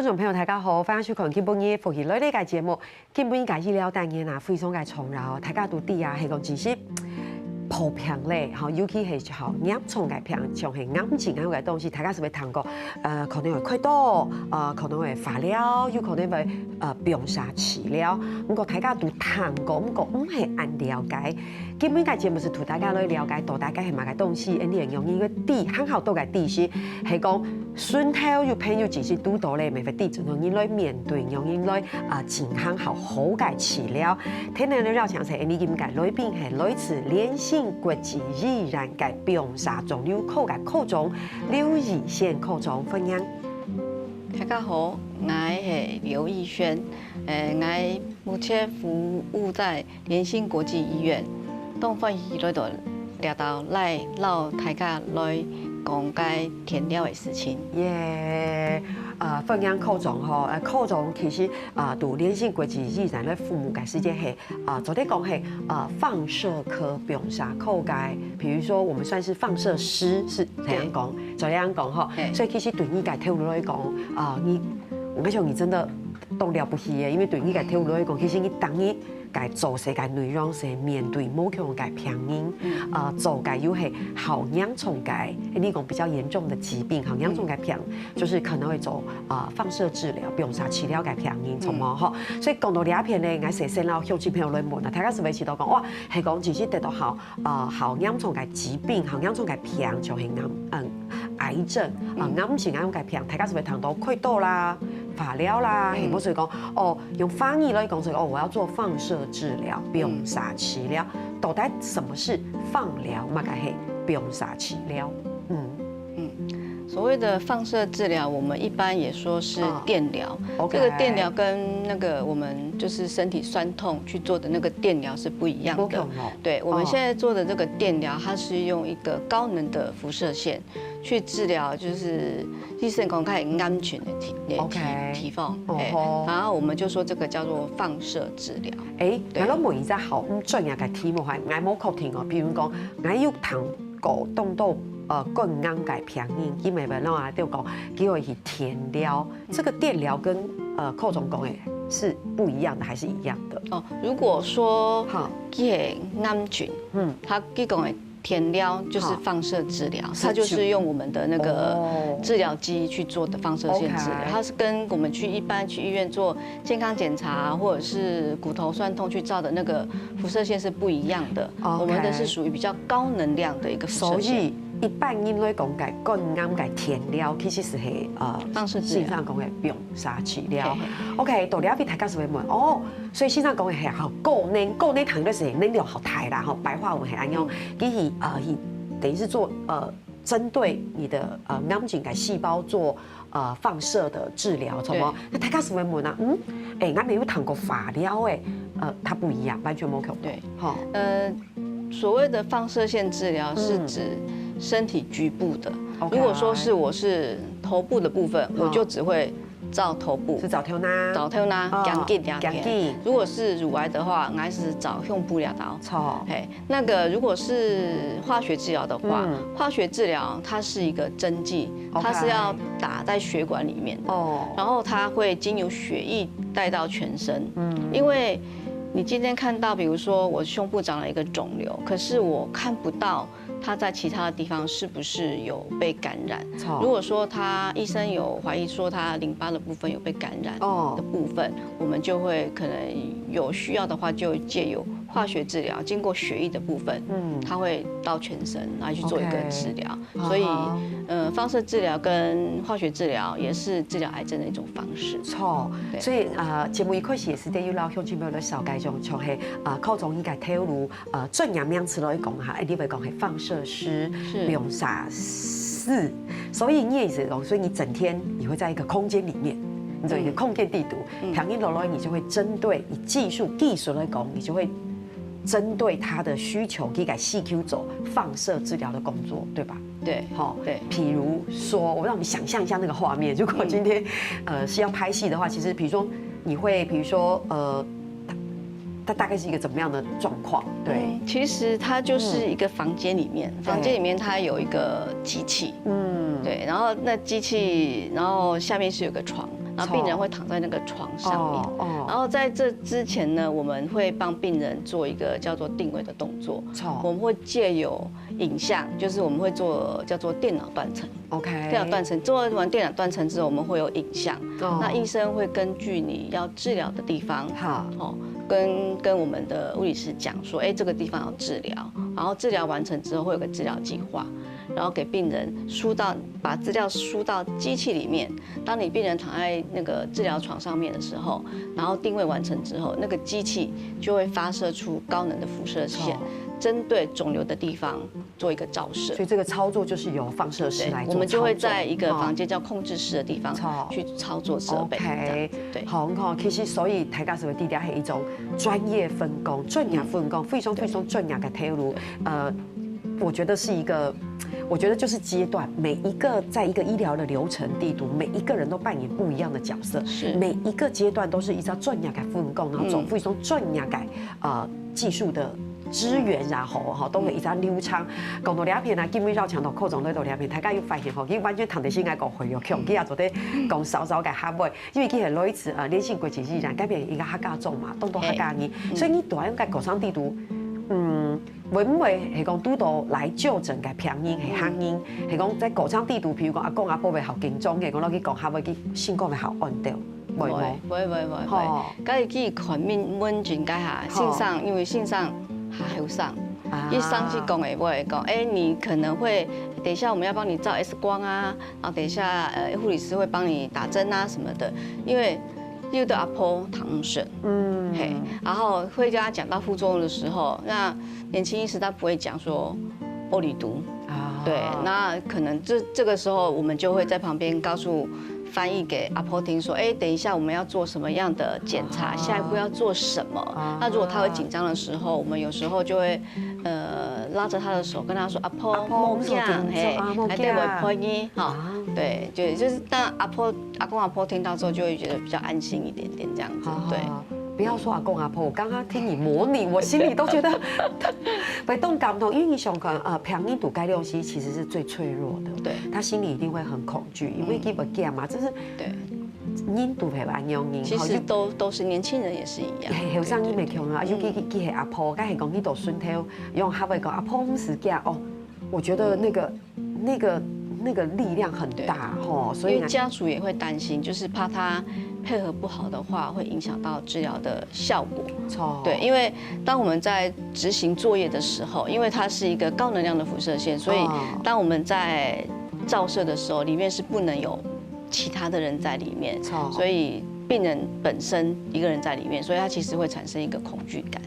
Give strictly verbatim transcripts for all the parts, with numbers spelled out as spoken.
觀眾朋友，大家好，歡迎收看今晡日福氣來了个節目。今晡日个醫療單元啊，非常个重要，大家都知啊，係講其實破病咧，吼，尤其係吼嚴重个病，像係癌症啊个東西，大家係毋係聽過？呃，可能會開刀，呃，可能會化療，有可能會呃放射治療。毋過大家都聽過，毋過毋係恁了解。今晡日个節目係同大家來了解到底係麼个東西，恁樣容易會知，很好多个知識，係講 順頭有朋友其實堵到咧，乜會知仰般來面對，仰般來啊進行好好个治療。今日呢，邀請个係𫣆俚个來賓係來自聯新國際醫院个放射腫瘤科个科長劉益宣科長，歡迎。大家好，𠊎係劉益宣，呃，𠊎目前服務在聯新國際醫院，當歡喜來到這兜來摎大家來講該電療个事情。耶，呃，歡迎科長吼，呃，科長其實啊，在聯新國際醫院來服務个時間係啊，做得講係啊放射科、放射科个，比如說我們算是放射師，是這樣講，做得恁樣講吼。所以其實對你个頭路來講啊，你，我想你真的當了不起耶，因為對你个頭路來講，其實你當你 个做事个內容係面對無共个病人，呃，做个又係好嚴重个，你講比較嚴重的疾病，好嚴重个病，就是可能會做啊放射治療、放射治療个病人，著無吼？所以講到這片呢，𠊎首先摎鄉親朋友來問啊，大家係毋係知道講，哇，係講其實得到好啊好嚴重个疾病，好嚴重个病，就係癌，嗯，癌症啊，癌症恁樣个病，大家係毋係聽到開刀啦、化療啦，係無所以講哦。 用華語來講，就係哦，我要做放射治療、放射治療。到底什麼是放療，麼个係放射治療？嗯，所謂的放射治療，我們一般也說是電療。這個電療跟那個我們就是身體痠痛去做的那個電療是不一樣的。對，我們現在做的這個電療，它是用一個高能的輻射線 去治療，就是醫生講較會安全的地地地方，哎，然後我們就說這個叫做放射治療。哎，那我問一下，好，嗯，專業个題目哈，𠊎無確定哦。比如講，𠊎有聽過當多呃肝癌个病人，佢們問我啊，就講，佢會去電療，這個電療跟呃科長講的是不一樣的還是一樣的？哦，如果說哈，佢係癌症，嗯，他佢講的 電療就是放射治療，它就是用我們的那個治療機去做的放射線治療，它是跟我們去一般去醫院做健康檢查或者是骨頭痠痛去照的那個輻射線是不一樣的。我們的是屬於比較高能量的一個輻射線。所以一般人來講个肝癌个電療，其實係呃放射治療，講个放射治療。OK，到這位大家係會問哦。 所以先生講个係吼，高能，高能聽个係能量好大啦吼，白話文係恁樣，佢係呃，佢等於是做呃，針對你的呃癌症个細胞做呃放射的治療，著無？那大家係會問啊，嗯，哎，𠊎沒有聽過化療哎，呃，它不一樣，完全無共。對，好，呃，所謂的放射線治療是指身體局部的，如果說是我是頭部的部分，我就只會 照頭部，是照頭那，照頭那，哦頸根這片。頸根如果是乳癌的話，應該是照胸部這兜。著，嘿，那個如果是化學治療的話，化學治療它是一個針劑，它是要打在血管裡面的，哦，然後它會經由血液帶到全身。嗯，因為你今天看到，比如說我胸部長了一個腫瘤，可是我看不到 他在其他的地方是不是有被感染？著，如果說他醫生有懷疑說他淋巴的部分有被感染哦的部分，我們就會可能有需要的話，就藉由化學治療，經過血液的部分，嗯，它會到全身，然後去做一個治療。所以，呃，放射治療跟化學治療也是治療癌症的一種方式。著，所以呃，節目一開始也係對於老鄉親朋友來紹介一種，就係呃，靠中醫个頭路。 呃專業名詞來講哈，一定會講係放射師、放射師。所以你也是講，所以你整天你會在一個空間裡面，你做一個空間地圖，病人落來，你就會針對以技術技術來講，你就會針對他的需求，去給需求做放射治療的工作，對吧？對，好，對。譬如說，我讓我們想象一下那個畫面，如果今天呃是要拍戲的話，其實比如說你會，比如說呃。 它大概是一個怎麼樣的狀況？對，其實它就是一個房間裡面，房間裡面它有一個機器，嗯，對，然後那機器，然後下面是有個床，然后病人会躺在那个床上面。哦哦然后在这之前呢，我们会帮病人做一个叫做定位的动作。哦我们会借由影像，就是我们会做叫做电脑断层。，OK，电脑断层做完电脑断层之后，我们会有影像。哦那医生会根据你要治疗的地方，好，哦，跟跟我们的物理师讲说，哎，这个地方要治疗，然后治疗完成之后会有个治疗计划，然后给病人输到把资料输到机器里面。当你病人躺在那个治疗床上面的时候，然后定位完成之后，那个机器就会发射出高能的辐射线，针对肿瘤的地方做一个照射。所以这个操作就是由放射师来做我们就会在一个操作房间叫控制室的地方去操作设备。 OK，对，好，你看，其实所以大家是不是知道是一种专业分工、专业分工，非常非常专业的投入。呃，我觉得是一个，我觉得就是阶段，每一个在一个医疗的流程地图，每一个人都扮演不一样的角色，是每一个阶段都是一个专业的分工，然后做非常专业的呃技术的支援，然后哈，都会一直流畅。讲到这片呢，今日邀请到科长来到这片，大家有发现吼，佢完全谈得起来讲会有共，佢也做得讲少少个客话。 因为佢係來自呃聯興國際醫院，該片一个客家庄嘛，當多客家人，所以你大應該過程底肚，嗯，會毋會係講堵到來就診个病人係客人，係講在過程底肚，譬如講阿公阿婆會好緊張个，講落去講客話，佢心肝會好安定，會無？不会不会不会不吼会，家己去看门门诊该下，先生因为先生还后生，啊医生去讲的话，讲，哎，你可能会，等一下我们要帮你照 X 光啊，然后等一下呃护理师会帮你打针啊什么的，因为又对阿婆唐姆省，嗯，嘿，然后会跟他讲到副作用的时候，那年轻医师他不会讲说玻璃毒，啊对，那可能这这个时候我们就会在旁边告诉翻译给阿婆听说，哎，等一下我们要做什么样的检查，下一步要做什么。那如果他会紧张的时候，我们有时候就会呃拉着他的手，跟他说：“阿婆，阿婆莫讲，莫紧张嘿，啊莫来对讲我翻译哈。啊对，就就是当阿婆阿公阿婆听到之后，就会觉得比较安心一点点这样子。对。不要说阿公阿婆，我刚刚听你模拟，我心里都觉得会动感动，因为你想看，呃，平民度该六西其实是最脆弱的，对他心里一定会很恐惧，因为 give a game 嘛，这是对印度陪伴用人，其实都都是年轻人也是一样。嘿，后生你没穷啊，尤其佢佢系阿婆，该系讲佢到孙头，用客话讲阿婆毋使惊哦，我觉得那个那个那个力量很大吼，所以因为家属也会担心，就是怕他配合不好的话，会影响到治疗的效果。错对，因为当我们在执行作业的时候，因为它是一个高能量的辐射线，所以当我们在照射的时候，里面是不能有其他的人在里面，错所以病人本身一个人在里面，所以他其实会产生一个恐惧感。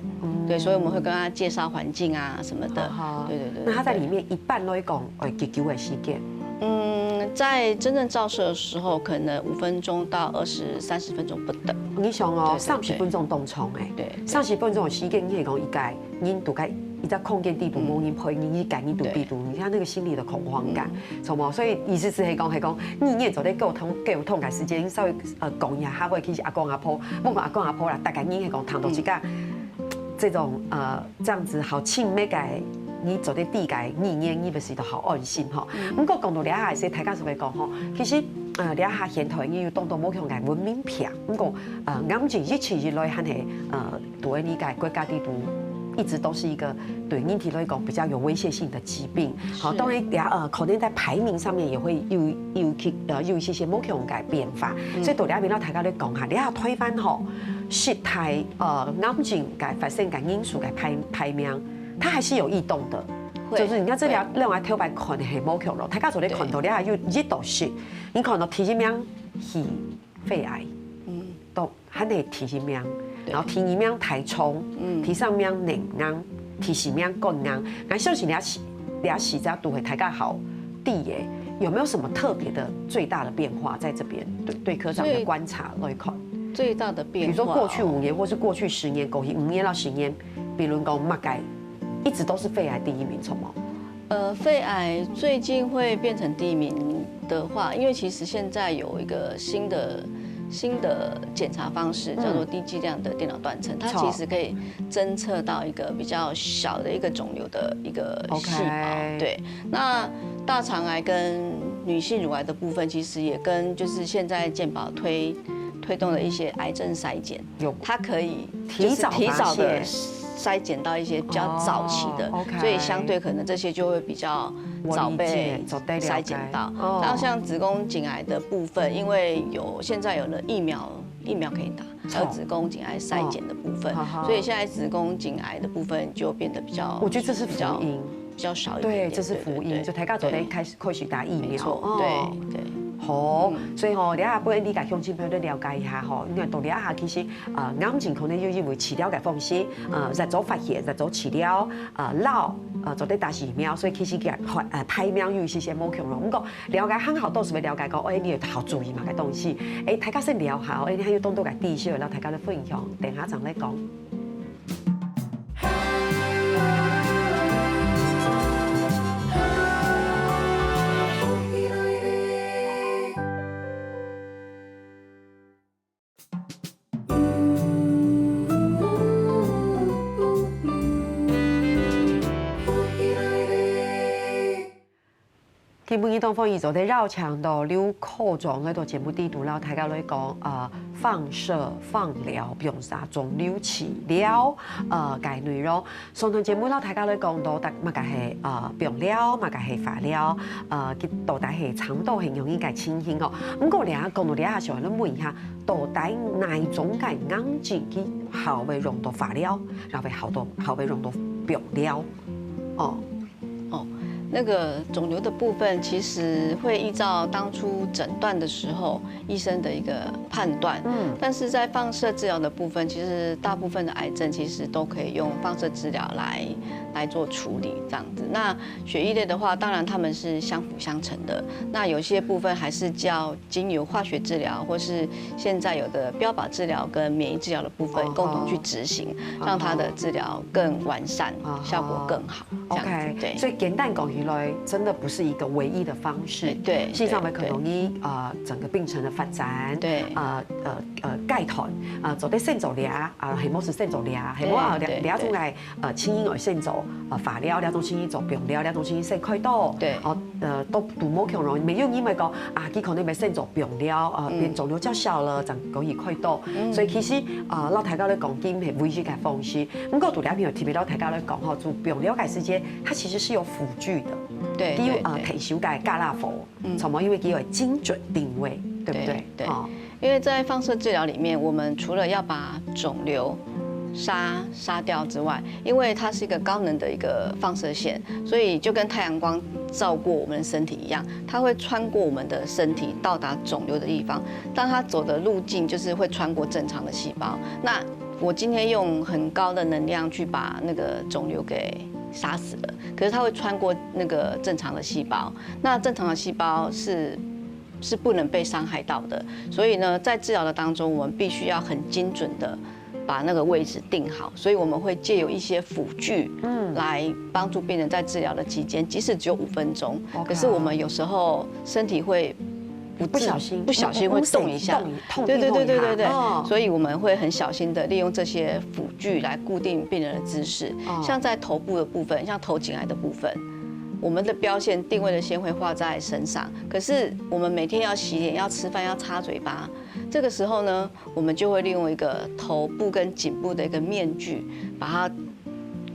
对，所以我们会跟他介绍环境啊什么的。对对对。那他在里面一半都会讲，哎，急救的时间。嗯，在真正照射的时候，可能五分钟到二十三十分钟不等。你想哦，三十分钟当长哎，对，三十分钟的时间，你系讲一个人都该一个空间地图，无人陪你，一个人都地图，你看那个心里的恐慌感，什么？所以意思是系讲，系讲，你也走在沟通沟通的时间，稍微呃讲一下，他会去阿公阿婆，莫讲阿公阿婆啦，大概你系讲谈到这个。这种呃这样子好亲密个，你做得知个语言，你不是都好安心吼。不过讲到这下，是大家是会讲吼，其实呃这下现代人有当多无同个文明病，不过呃癌症一直以来还是呃对你个国家地图一直都是一个对人体来讲比较有威胁性的疾病。好，当然也呃可能在排名上面也会有有去呃有一些些无同个变化，所以到这边呢，大家来讲下，这下台湾吼。 实体呃癌症个发生个因素个排排名，它还是有异动的。会就是你看这两会两个头摆看的系无共咯，大家做咧看到咧有一到十，你看到第一名是肺癌，嗯，都还是第一名，对然后第二名大肠，嗯第三名乳癌，第四名肝癌。那相信你要洗你要洗这都会大家好地耶，有没有什么特别的最大的变化在这边？对对科长的最观察来看。最大的变化哦，比如说过去五年，或是过去十年，过去五年到十年，比如讲，大概一直都是肺癌第一名，什么？呃，肺癌最近会变成第一名的话，因为其实现在有一个新的新的检查方式，叫做低剂量的电脑断层，它错其实可以侦测到一个比较小的一个肿瘤的一个 OK 细胞。对，那大肠癌跟女性乳癌的部分，其实也跟就是现在健保推推动的一些癌症筛检，有它可以提早就是提早的发现筛检到一些比较早期的，哦，OK 所以相对可能这些就会比较早被我理解，早被了解筛检到。哦然后像子宫颈癌的部分，因为有现在有了疫苗，疫苗可以打，还有错子宫颈癌筛检的部分，好好所以现在子宫颈癌的部分就变得比较，我觉得这是福音比较比较少一点点。对，这是福音，对对对就大家都在对开始开始打疫苗，没错，哦对对。好，所以吼，你下不然你甲乡亲朋友都了解一下吼，因为到你下其实啊，癌症可能有因为治疗个方式，呃，越早发现，越早治疗，呃，老，呃，做得打疫苗，所以其实个呃排名有一些些无共样。不过了解很好，都是会了解讲，哎，你有好注意嘛个东西，哎，大家先聊下，哎，你还有当多个知识，然后大家的分享，等下再来讲。 今晡日當歡喜做得邀請到劉科長來到節目裡肚，摎大家來講，呃，放射、放療、放射、腫瘤治療，呃，个內容。上段節目摎大家來講到，大麼个係呃放療，麼个係化療，呃，佢到底係差不多係仰般个情形哦。毋過這講到這下，想來問一下，到底哪一種个癌症佢較會用到化療，較會好到較會用到放療？哦。哦，那个肿瘤的部分，其实会依照当初诊断的时候医生的一个判断，嗯但是在放射治疗的部分，其实大部分的癌症其实都可以用放射治疗来来做处理这样子。那血液类的话，当然它们是相辅相成的，那有些部分还是叫经由化学治疗，或是现在有的标靶治疗跟免疫治疗的部分哦共同去执行，让它的治疗更完善，哦效果更好，这样子 OK，对。所以简单讲起来，真的不是一个唯一的方式。哎对事实上，对可能你呃整个病程的发展，对呃呃呃阶段，啊，做得先做療，啊，係無係先做療，係無啊，对对療療中來，呃，輕型个先做，呃，化療，療中輕型做放療，療中輕型先開刀，对哦，呃，都都無共樣，沒有因為講啊，佢可能會先做放療，啊，嗯變腫瘤較小了，正可以開刀。嗯所以其實啊，摎大家來講，佢係唯一个方式。毋過，拄才朋友特別摎大家來講吼，做放療个時間，它其實是有輔具的，对佢有啊，对对特殊个加拉佛，嗯什麼，因為佢有精準定位，對不對？对哦，因为在放射治疗里面，我们除了要把肿瘤杀杀掉之外，因为它是一个高能的一个放射线，所以就跟太阳光照过我们的身体一样，它会穿过我们的身体，到达肿瘤的地方。当它走的路径就是会穿过正常的细胞。那我今天用很高的能量去把那个肿瘤给杀死了，可是它会穿过那个正常的细胞，那正常的细胞是是不能被伤害到的。所以呢，在治疗的当中，我们必须要很精准的把那个位置定好，所以我们会借由一些辅具，嗯嗯，来帮助病人在治疗的期间，即使只有五分钟， OK 可是我们有时候身体会不自不小心不小心会动一下，动一动一对对对对动一下对对，哦所以我们会很小心的利用这些辅具来固定病人的姿势。哦像在头部的部分，像头颈癌的部分，我们的标线定位的线会画在身上，可是我们每天要洗脸、要吃饭、要擦嘴巴，这个时候呢，我们就会利用一个头部跟颈部的一个面具，把它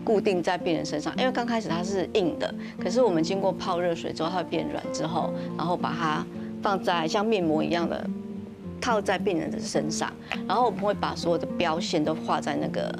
固定在病人身上，因为刚开始它是硬的，可是我们经过泡热水之后，它会变软之后，然后把它放在像面膜一样的套在病人的身上，然后我们会把所有的标线都画在那个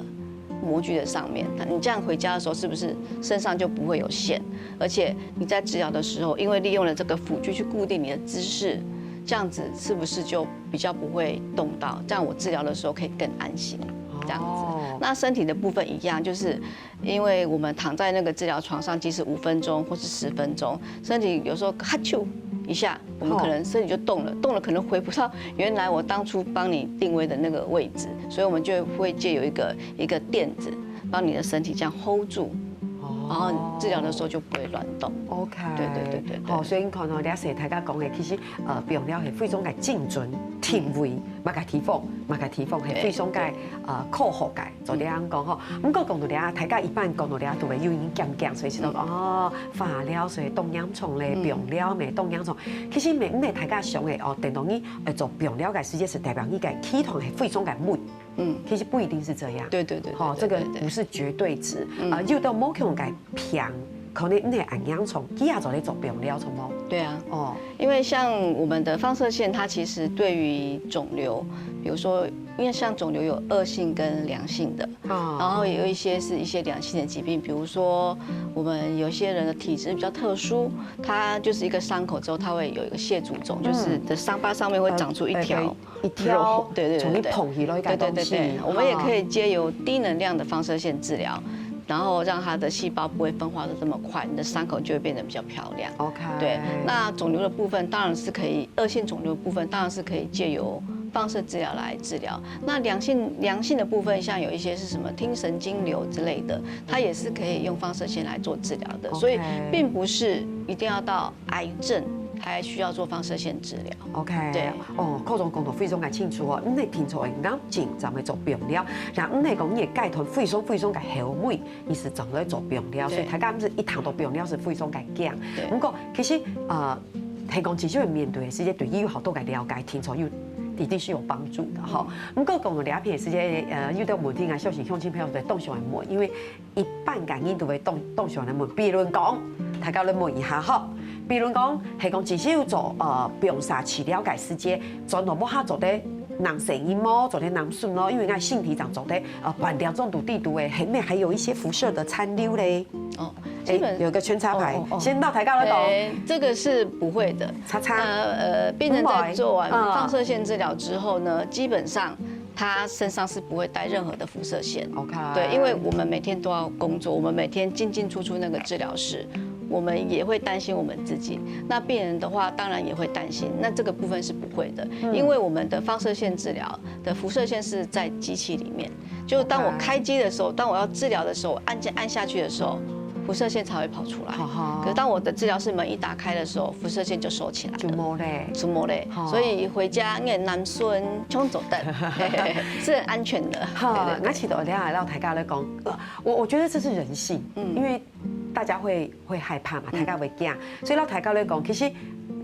模具的上面。那你这样回家的时候，是不是身上就不会有线？而且你在治疗的时候，因为利用了这个辅具去固定你的姿势，这样子是不是就比较不会动到？这样我治疗的时候可以更安心，这样子。哦那身体的部分一样，就是因为我们躺在那个治疗床上，即使五分钟或是十分钟，身体有时候哈啾一下，我们哦可能身体就动了，动了可能回不到原来我当初帮你定位的那个位置，所以我们就会借由一个一个垫子，帮你的身体这样 hold 住。哦然后治疗的时候就不会乱动。 OK，对对对对对好，所以你看到這些大家講的，其實呃，放療係非常个精準、定位，麼个地方，麼个地方係非常个呃科學个，做這樣講吼。毋過講到這，大家一般講到這都會有影驚驚，所以知道講哦，化療所以當嚴重咧，放療咩當嚴重。其實毋係大家想的哦，等到你呃做放療个時間係代表你个系統係非常个穩。嗯，其實不一定是這樣。对对对，好，对這個对对不是絕對值啊，有的某種个病，可能你係恁嚴重，佢也做得做放療，什麼？对啊，哦，因为像我们的放射线，它其实对于肿瘤，比如说，因为像肿瘤有恶性跟良性的，啊然后也有一些是一些良性的疾病，比如说我们有些人的体质比较特殊，他就是一个伤口之后，他会有一个蟹足肿，就是你的伤疤上面会长出一条呃一條肉，对对对对对。從你捧起來一個東西对对对对，，我们也可以借由低能量的放射线治疗，然后让它的细胞不会分化的这么快，你的伤口就会变得比较漂亮。哦。OK，对，那肿瘤的部分当然是可以，恶性肿瘤的部分当然是可以借由放射治疗来治疗。那良性良性的部分，像有一些是什么听神经瘤之类的，它也是可以用放射线来做治疗的。 OK 所以并不是一定要到癌症才需要做放射线治疗。 OK，對哦，科長講到非常个清楚哦，你係聽錯个，癌症正會做放療，然後你係講你个階段非常非常个後尾，你係正會做放療，對所以大家毋係一談到放療係非常个驚。對毋過其實呃，提供至少面對个時間，對佢有好多个了解，聽錯有一定是有幫助的吼。毋過講到這片時間，呃，有兜問題啊，相信鄉親朋友都當想愛問，因為一般个人都會當當想愛問，比如講，大家來問一下吼，比如講，係講至少做呃放射治療个時間，轉到屋下做得人生意無，做得人順咯，因為𠊎身體上做得呃半點鐘都地都誒，後面還有一些輻射的殘留嘞。哦，哎基本有个圈叉牌哦哦，哦先到大家來講。哎，这个是不会的。叉叉呃呃，病人在做完嗯放射线治疗之后呢，基本上他身上是不会带任何的辐射线。 OK，对，因为我们每天都要工作，我们每天进进出出那个治疗室，我们也会担心我们自己。那病人的话，当然也会担心。那这个部分是不会的，因为我们的放射线治疗的辐射线是在机器里面，就是当我开机的时候，当我要治疗的时候，按键按下去的时候，辐射线才会跑出来。好好可是当我的治疗室门一打开的时候，辐射线就收起来了。就無咧。什么嘞好？所以回家你的男孙冲走蛋，是很安全的。哈，对对对那其實我等一下來讓大家來講，呃，我我覺得這是人性，因為大家會會害怕嘛，大家會驚，所以讓大家來講，其實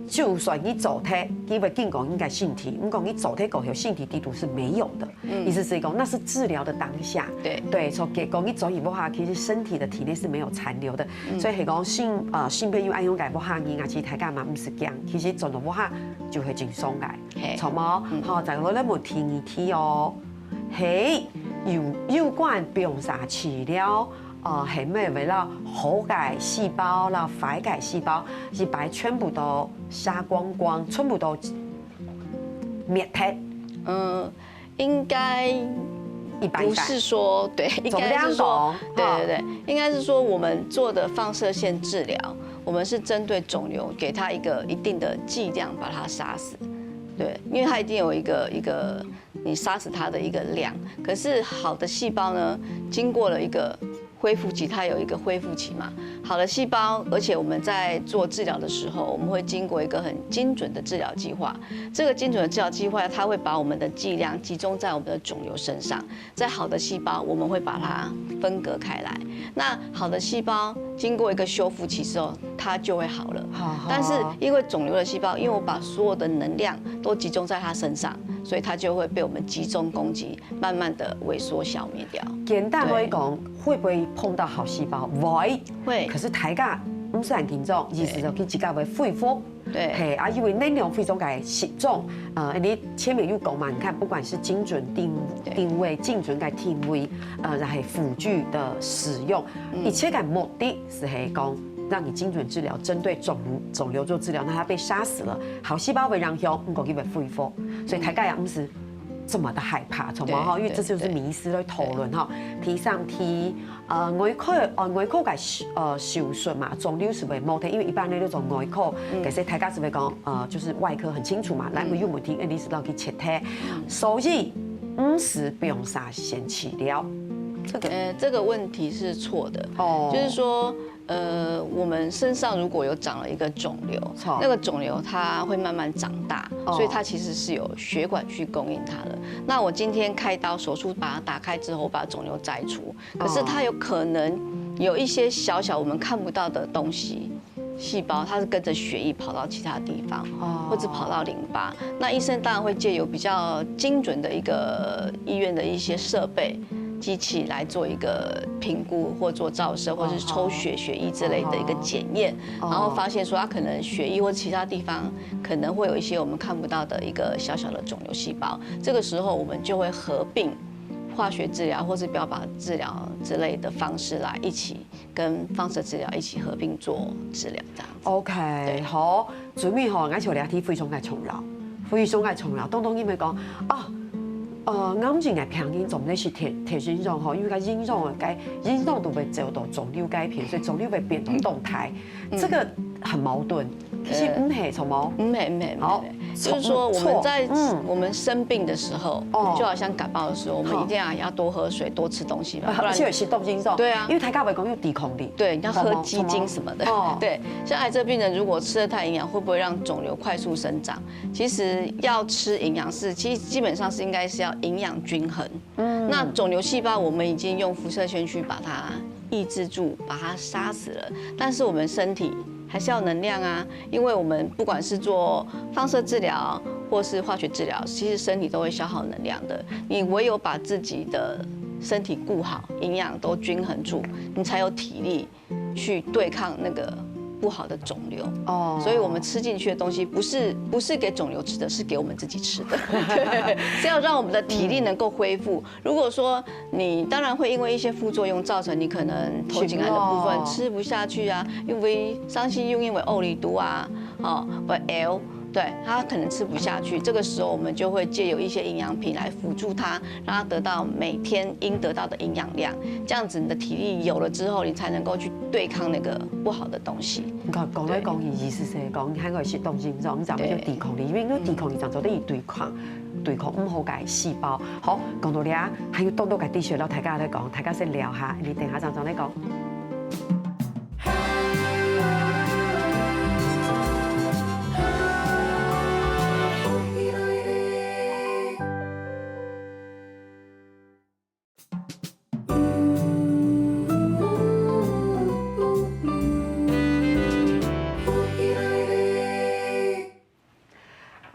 就算你做忒，因為健康應該身體，如果你做忒過後，身體底肚是沒有的，意思是講那是治療的當下，對對，所以講你做以後哈，其實身體的體內是沒有殘留的，所以係講性呃性別有愛用个無下人啊，其實大家嘛毋使驚，其實做到無下就會輕鬆个。嘿錯無？好，再來來問第二題哦。嘿，有有關放射治療，呃，係毋係會讓好个細胞、讓壞个細胞，一擺全部都殺光光，全部都滅忒？嗯，应该一般一般。不是说对，应怎么样该是说懂，对对对，应该是说我们做的放射线治疗，我们是针对肿瘤，给它一个一定的剂量，把它杀死。对，因为它一定有一个一个你杀死它的一个量。可是好的细胞呢，经过了一个恢复期，它有一个恢复期嘛。好的细胞，而且我们在做治疗的时候，我们会经过一个很精准的治疗计划。这个精准的治疗计划，它会把我们的剂量集中在我们的肿瘤身上。在好的细胞，我们会把它分隔开来。那好的细胞经过一个修复期之后，它就会好了。好好但是因为肿瘤的细胞，因为我把所有的能量都集中在它身上，所以它就会被我们集中攻击，慢慢的萎缩消灭掉。簡單來講，會不會碰到好細胞？會。會可是大家毋使恁緊張，意思就佢自家會恢復。對嘿，啊，因為能量非常个集中，呃，你前面有講嘛，你看，不管是精準定對定位、精準个定位，呃，還有輔具的使用，一切个目的是係講，讓你精準治療，針對腫瘤腫瘤做治療，那它被殺死了，好細胞會影響，毋過佢會恢復，所以大家也毋使這麼的害怕，懂嗎？對哈，因為對這就是迷思來討論哈。第三題，呃，外科呃外科个手呃手術嘛，腫瘤是會無忒，因為一般的那種外科，可是大家是會講呃就是外科很清楚嘛，來回又問題，一定是要去切忒，所以毋使放射線治療。这个呃，这个问题是错的，哦，就是说，呃，我们身上如果有长了一个肿瘤，错，那个肿瘤它会慢慢长大，哦，所以它其实是有血管去供应它的。那我今天开刀手术把它打开之后，把肿瘤摘除，可是它有可能有一些小小我们看不到的东西。细胞，它是跟着血液跑到其他地方，哦，或者跑到淋巴。那医生当然会借由比较精准的一个医院的一些设备、机器来做一个评估，或做照射，或是抽血、血液之类的一个检验，哦，然后发现说它可能血液或其他地方可能会有一些我们看不到的一个小小的肿瘤细胞。这个时候我们就会合并化学治疗或是标靶治疗之类的方式来一起跟放射治疗一起合并做治疗，这样子。 OK，好，最尾吼，𠊎想這題非常个重要，非常个重要。當多人會講，啊，呃，癌症个病人做毋得食鐵鐵心臟吼，因為該心臟个該心臟都會走到腫瘤該片，所以腫瘤會變到動態，這个很矛盾。其實毋係，著無？毋係，毋係，毋係，好，毋係。就是說我們在，錯，嗯，我們生病的時候，哦，就好像感冒的時候，我們一定要，好，要多喝水，多吃東西嘛，不然，而且有食東西，對啊，因為大家會講有抵抗力，對，你要喝雞精什麼的，好嗎？好嗎？哦，對，像癌症病人如果吃得太營養，會不會讓腫瘤快速生長？其實要吃營養是，其實基本上是應該是要營養均衡。嗯，那腫瘤細胞我們已經用輻射線去把它抑制住，把它殺死了，但是我們身體還是要能量啊，因為我們不管是做放射治療或是化學治療，其實身體都會消耗能量的。你唯有把自己的身體顧好，營養都均衡住，你才有體力去對抗那个不好的肿瘤。哦，所以我們吃進去的東西不是不是給腫瘤吃的，是給我們自己吃的，對，是要讓我們的體力能夠恢復。 如果說你當然會因為一些副作用造成你可能頭頸癌的部分吃不下去啊，因為傷心又因為奧利都啊，哦，不 L，對，它可能吃不下去。這個時候我們就會藉由一些營養品來輔助它，讓它得到每天應得到的營養量，這樣子你的體力有了之後，你才能夠去對抗那個不好的東西。你看，講來講去，意思係講，你還愛食東西，你知道，你怎麼就抵抗力？因為你抵抗力，你做得對抗。 對抗毋好个細胞。好，講到這，還有當多个知識摎大家來講，大家先尞下，你等下正正來講。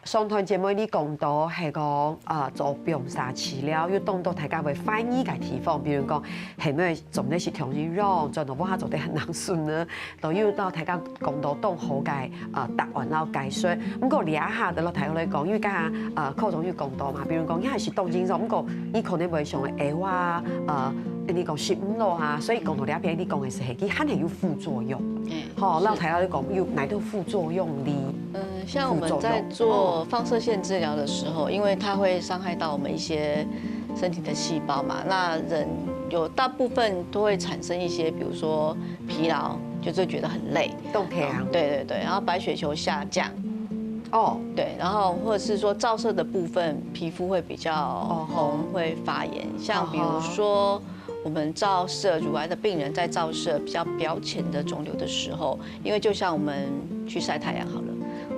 上段節目你講到係講，啊，做放射治療，有當多大家會懷疑个地方，比如講，係毋係做得食中醫藥，轉到屋下做得恁順呢？都有摎大家講到當好个，啊，答案摎解說。毋過這下對大家來講，因為剛剛，啊，課長有講到嘛，比如講，你還係當正常，毋過你可能會想會噭啊，啊，你講食毋落啊，所以講到這片，你講个係，佢還係有副作用。嗯，吼，是。摎大家來講，有哪兜副作用哩？ 嗯，像我們在做放射線治療的時候，因為它會傷害到我們一些身體的細胞嘛，那人有大部分都會產生一些，比如說疲勞，就是覺得很累。動態啊。對對對，然後白血球下降。哦。對，然後或者是說照射的部分，皮膚會比較紅，哦吼。會發炎。像比如說，哦吼。 我們照射乳癌的病人在照射比較表淺的腫瘤的時候，因為就像我們去曬太陽好了，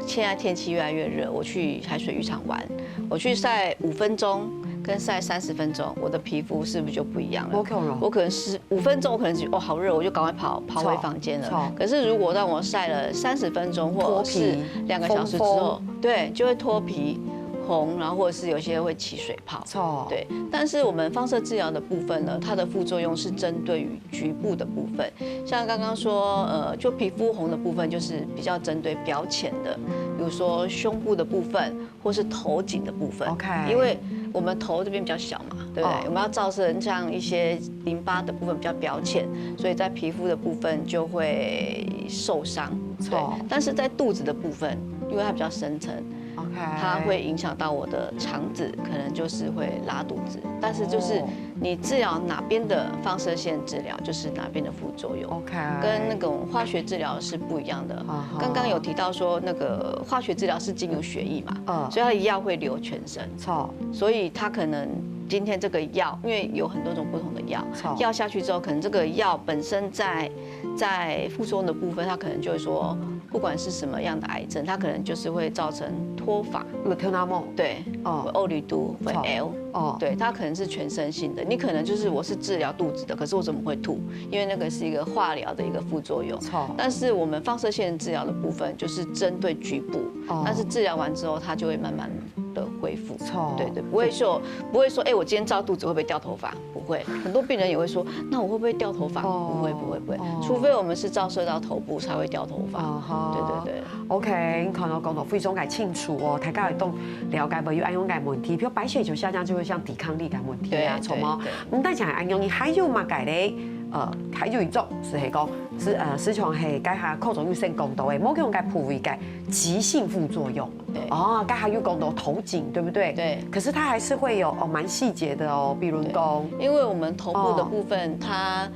現在天氣越來越熱，我去海水浴場玩，我去曬五分鐘跟曬三十分鐘，我的皮膚是不是就不一樣了？無可能。我可能是五分鐘，我可能就，哦，好熱，我就趕快跑，跑回房間了。錯。可是如果讓我曬了三十分鐘或者是兩個小時之後，脫皮。對，就會脫皮、紅，然後或者是有些會起水泡。錯。對，但是我們放射治療的部分呢，它的副作用是針對於局部的部分，像剛剛說，呃，就皮膚紅的部分就是比較針對表淺的，比如說胸部的部分，或是頭頸的部分。OK。因為我們頭這邊比較小嘛，對不對？哦。我們要照射像一些淋巴的部分比較表淺，所以在皮膚的部分就會受傷。對，錯。但是在肚子的部分，因為它比較深層，OK。它會影響到我的腸子，可能就是會拉肚子。但是就是哦。你治療哪邊的放射線治療，就是哪邊的副作用。OK。跟那種化學治療是不一樣的。啊哈。剛剛有提到說，那個化學治療是經由血液嘛，嗯。所以它一樣會流全身。錯。所以它可能今天这个药，因为有很多种不同的药，药下去之后，可能这个药本身在在副作用的部分，它可能就会说，不管是什么样的癌症，它可能就是会造成脱发。有听到无？对，哦，会屙尿、会错屙。哦对，它可能是全身性的，你可能就是我是治疗肚子的，可是我怎么会吐？因为那个是一个化疗的一个副作用。错但是我们放射线治疗的部分就是针对局部，哦但是治疗完之后，它就会慢慢的恢复。错对对，不会说不会说，哎，我今天照肚子会不会掉头发？不会。很多病人也会说，那我会不会掉头发？哦不会不会不会哦，除非我们是照射到头部才会掉头发。哦吼对对对。 OK，你看到讲到非常个清楚哦，大家会懂了解，會有恁樣个问题，比如白血球下降就會像抵抗力个問題啊，對什麼對。嗯，但想恁樣，你還有麼个咧？呃，還有一種是係講，是呃，是像係該下口中醫生講到的，某種个部位个急性副作用。對哦，該下有講到頭頸，對不對？對可是它還是會有哦，蠻細節的哦，比如講，因为我们头部的哦部分，它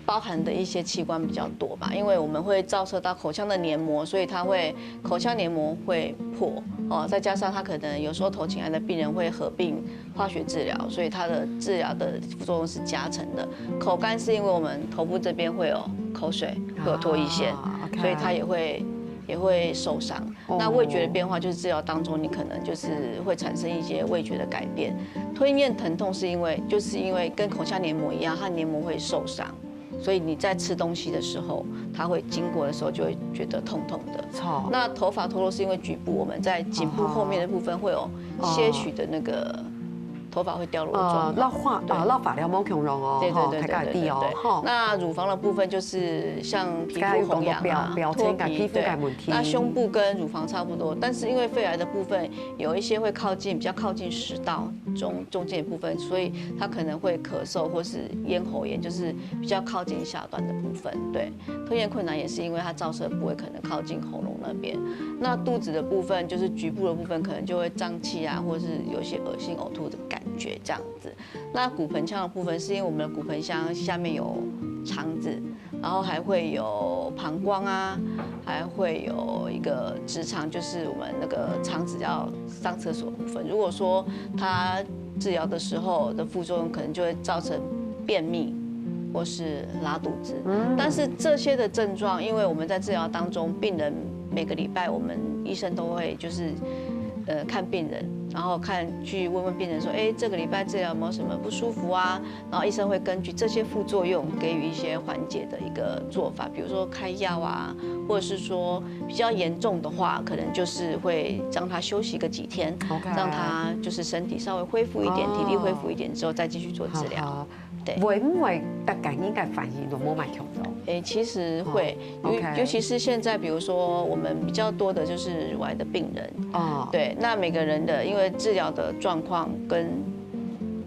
包含的一些器官比较多嘛，因为我们会照射到口腔的黏膜，所以它会口腔黏膜会破哦，再加上它可能有时候头颈癌的病人会合并化学治疗，所以它的治疗的副作用是加成的。口干是因为我们头部这边会有口水，会有唾液腺，啊，OK 所以它也会也会受伤。哦那味觉的变化就是治疗当中，你可能就是会产生一些味觉的改变。吞咽疼痛是因为就是因为跟口腔黏膜一样，它黏膜会受伤，所以你在吃东西的时候，它会经过的时候就会觉得痛痛的。错，那头发脱落是因为局部我们在颈部后面的部分会有些许的那个头发会掉落的状呃，况。老化对啊，老化了，無共樣哦，对吼，对对大家知哦，对对对。吼。那乳房的部分就是像皮肤红痒啊、刚刚有讲到表表情跟脱皮，皮肤对跟问题那胸部跟乳房差不多，但是因为肺癌的部分有一些会靠近比较靠近食道中中间的部分，所以它可能会咳嗽或是咽喉炎，就是比较靠近下段的部分。对，吞咽困难也是因为它照射部位可能靠近喉咙那边。那肚子的部分就是局部的部分，可能就会胀气啊，或是有一些恶心呕吐的感觉这样子。那骨盆腔的部分，是因为我们的骨盆腔下面有肠子，然后还会有膀胱啊，还会有一个直肠，就是我们那个肠子要上厕所的部分。如果说它治疗的时候的副作用，可能就会造成便秘或是拉肚子。但是这些的症状，因为我们在治疗当中，病人每个礼拜我们医生都会就是呃看病人，然后看去问问病人说，哎，这个礼拜治疗有没有什么不舒服啊？然后医生会根据这些副作用给予一些缓解的一个做法，比如说开药啊，或者是说比较严重的话，可能就是会让他休息个几天， OK 让他就是身体稍微恢复一点，哦体力恢复一点之后再继续做治疗。好好对會毋會大家應該反應都無麼共樣？诶，其实会，哦尤 OK 尤其是现在，比如说我们比较多的就是乳癌的病人，哦，对，那每个人的因为治疗的状况跟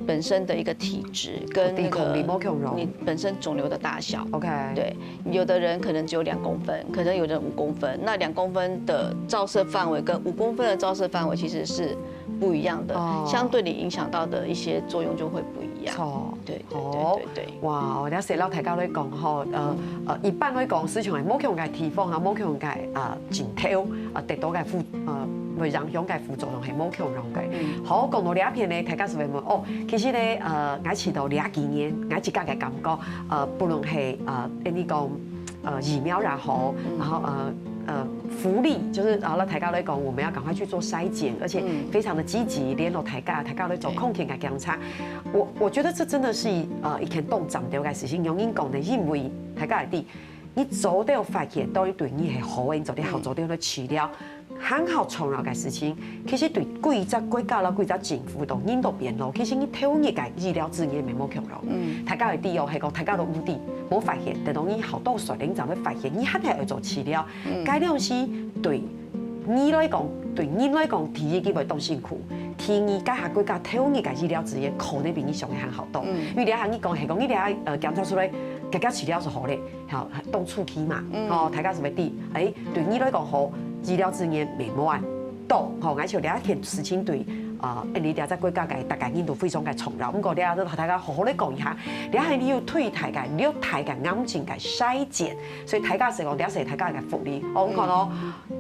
本身的一个体质，跟那抵抗力个无共样你本身肿瘤的大小， OK，对，有的人可能只有两公分，可能有人五公分。那两公分的照射范围跟五公分的照射范围其实是不一样的，哦相对你影响到的一些作用就会不一样。錯，对对好对对对。哇，我了解到大家來講吼，呃呃，一般來講，市場係無共个地方啊，無共个啊，鏡頭啊，得到个副呃，會影響个副作用係無共樣个。好，講到這片呢，大家就會問哦，其實呢，呃，𠊎試到這幾年，𠊎自家个感覺，呃，不論係呃，跟你講，呃，疫苗也好，然後呃呃，福利就是啊，那大家來講，我們要趕快去做篩檢，而且非常的積極，聯絡大家，大家來做抗體个檢查。我我覺得這真的是呃一件當讚的个事情，原因講呢，因為大家知，你早點發現，當然對你係好个，你早點好，早點來治療。還好重要个事情，其實對幾隻國家啦、幾隻政府到人到變咯，其實你投入个醫療資源係無共樣。大家會知哦，係講大家都有知，無發現，等到你好多歲，你正會發現，你還係愛做治療。該量是對你來講，對人來講，第一佢會當辛苦，第二，該下國家投入个醫療資源可能比你想个還好多。因為這下你講係講，你這下呃檢查出來，這個治療係好个，好，當初期嘛，吼，大家係會知，誒，對你來講好，醫療資源無恁多，吼，而且這件事情對啊，因為這隻國家个大家人都非常个重要。毋過，這同大家好好來講一下，這係你有推大个、了大个癌症个篩檢，所以大家係講這係大家个福利。哦，你看哦，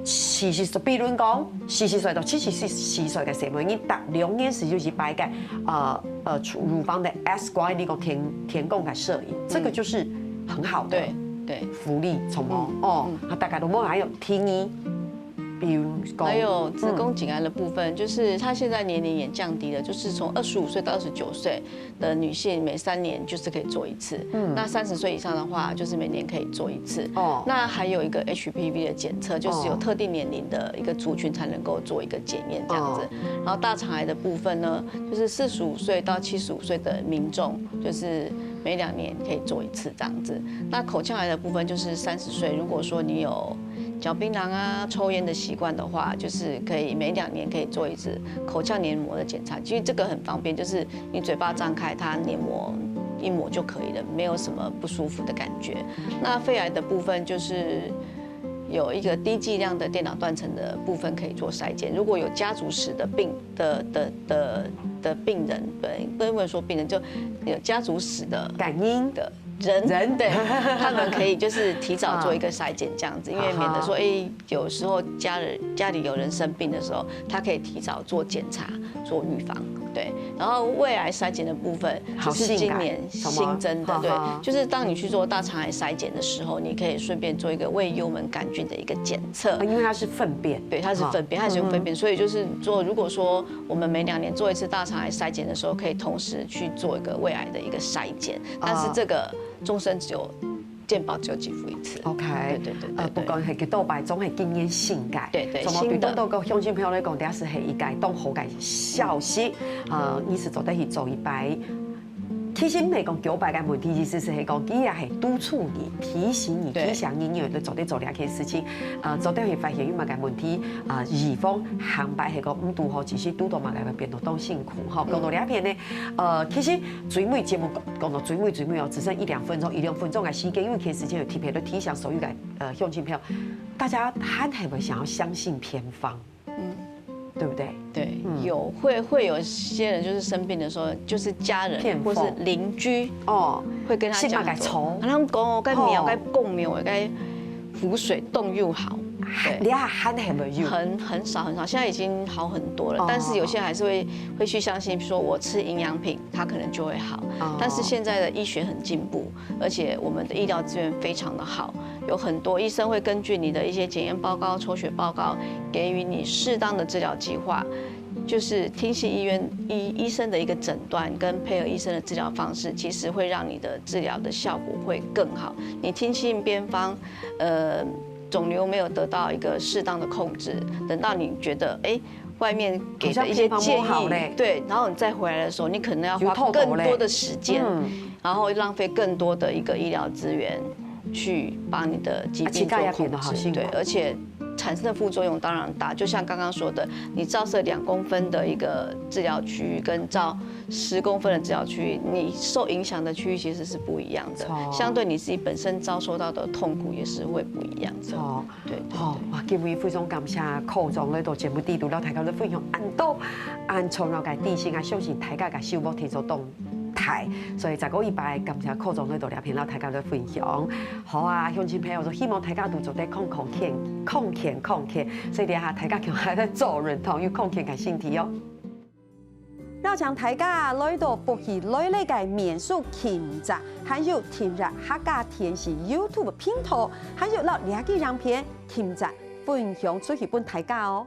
四十歲，比如講，四十歲到七十四歲个細妹，你逐兩年係有一擺个，呃呃，乳房个X光，你講天天光个攝影，這個就是很好的對對，福利，什麼哦，啊，大家都無還有第二，比如講，還有子宮頸癌的部分，就是它現在年齡也降低了，就是從二十五歲到二十九歲的女性每三年就是可以做一次，那三十歲以上的話，就是每年可以做一次。哦那還有一個H P V的檢測，就是有特定年齡的一個族群才能夠做一個檢驗這樣子。然後大腸癌的部分呢，就是四十五歲到七十五歲的民眾，就是每兩年可以做一次這樣子。那口腔癌的部分就是三十歲，如果說你有嚼檳榔啊、抽菸的習慣的話，就是可以每兩年可以做一次口腔黏膜的檢查。其實這個很方便，就是你嘴巴張開，它黏膜一抹就可以了，沒有什麼不舒服的感覺。那肺癌的部分就是有一個低劑量的電腦斷層的部分可以做篩檢。如果有家族史的病的的的的病人，不能不能說病人，就有家族史的感应的人人对，他们可以就是提早做一个筛检这样子，因为免得说，啊哎，有时候家人家里有人生病的时候，他可以提早做检查做预防，对。然后胃癌筛检的部分，好就是今年性感什么新增的，对哈哈，就是当你去做大肠癌筛检的时候，你可以顺便做一个胃幽门杆菌的一个检测啊，因为它是粪便，对，它是哈粪便，它是用粪便，所以就是做，如果说我们每两年做一次大肠癌筛检的时候，可以同时去做一个胃癌的一个筛检，但是这个终身只有健保只有给付一次。 OK，对对对对呃，不对管係幾多擺，總係今年新个。對對什麼對新的當多个鄉親朋友來講，這係一個當好个消息。呃，你係做得去做一擺。其實毋係講九百个問題，意思係講，佢也係督促你、提醒你、對提醒你，你有做得做這件事情。呃，做得去發現有麼个問題，啊，預防下擺係講毋堵好，其實堵到麼个會變到當辛苦吼。講到這片呢，呃，其實最尾節目講到最尾最尾哦，只剩一兩分鐘，一兩分鐘个時間，因為其實時間有特別的提醒所有个呃鄉親朋友，大家還係會想要相信偏方，嗯，對不對？对，嗯有会会有些人就是生病的时候，就是家人骗或是疯邻居哦，会跟他讲说，信嘛该抽然后讲哦，该苗哦该供苗，该符水冻又好，对。你還還係會有，很很少很少，现在已经好很多了。哦但是有些人还是会会去相信，说我吃营养品，它可能就会好。哦但是现在的医学很进步，而且我们的医疗资源非常的好，有很多医生会根据你的一些检验报告、抽血报告，给予你适当的治疗计划。就是听信医院医医生的一个诊断，跟配合医生的治疗方式，其实会让你的治疗的效果会更好。你听信偏方，呃，肿瘤没有得到一个适当的控制，等到你觉得哎。外面给的一些好像偏方不建议，好嘞对，然后你再回来的时候，你可能要花有透头嘞更多的时间，嗯然后浪费更多的一个医疗资源去帮你的疾病啊膝盖也做控制，变得好辛苦对，而且产生的副作用当然大。就像刚刚说的，你照射两公分的一个治疗区域，跟照十公分的治疗区域，你受影响的区域其实是不一样的错，相对你自己本身遭受到的痛苦也是会不一样的。哦，对对好，哇，今日非常感謝科长來到節目裡肚，摎大家來分享恁多恁重要个知識啊，相信大家个收穫聽說當大，所以再過一擺感謝科长來到這片，摎大家來分享。好啊，鄉親朋友，就希望大家都做得康康健、康健、康健，所以這下大家共下來做運動，有康健个身體哦。邀請大家來到福氣來了个面書撳讚，還有訂閱客家電視YouTube頻道，還有摎這支影片撳讚分享出去分大家哦。